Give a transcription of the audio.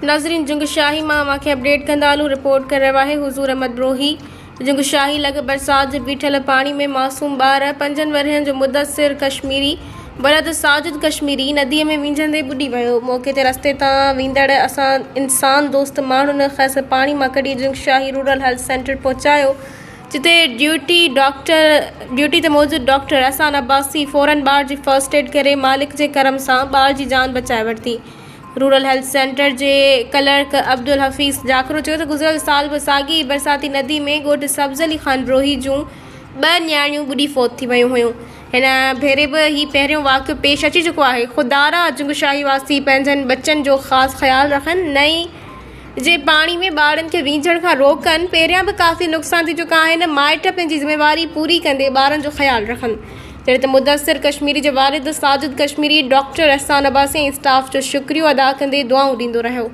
ناظرين جنگ شاهي مان اوهان کي اپڊيٽ ڪندا هلون رپورٽ ڪري رهيو آهي حضور احمد بروهي جنگ شاهي لڳ برسات جي بيٺل پاڻي ۾ معصوم ٻار پنجن ورهين جو مدثر ڪشميري ولد ساجد ڪشميري ندي ۾ وينجهندي ٻڏي ويو موقعي تي رستي تان ويندڙ اسان انسان دوست ماڻهن کيس پاڻي مان ڪڍي Jung Shahi rural health centre پهچايو جتي ڊيوٽي ڊاڪٽر ڊيوٽي تي موجود ڊاڪٽر احسان عباسي فورن ٻار جي فرسٽ ايڊ ڪري مالڪ جي ڪرم سان ٻار جي جان بچائي ورتي. رورل هيلٿ سينٽر جي ڪلرڪ عبدالحفيظ جاکرو چيو ته گذريل سال به ساڳي ئي برساتي ندي ۾ ڳوٺ سبز علي خان بروهي جون ٻه نياڻيون ٻڏي فوت ٿي ويون هيون هن ڀيري به هي پهريون واقعو پيش اچي چڪو آهي خدارا جنگشاهي واسي پنهنجن ٻچن جو خاص خيال رکن نئين جي پاڻي ۾ ٻارڙن کي وينجهڻ کان روڪن، پهريان به ڪافي نقصان ٿي چڪا آهن، مائٽ پنهنجي ذميواري پوري ڪندي ٻارن جو خيال رکن. جڏهن ته مدثر ڪشميري جي والد ساجد ڪشميري ڊاڪٽر احسان عباسي ۽ اسٽاف جو شڪريو ادا ڪندي دعائون ڏيندو رهيو.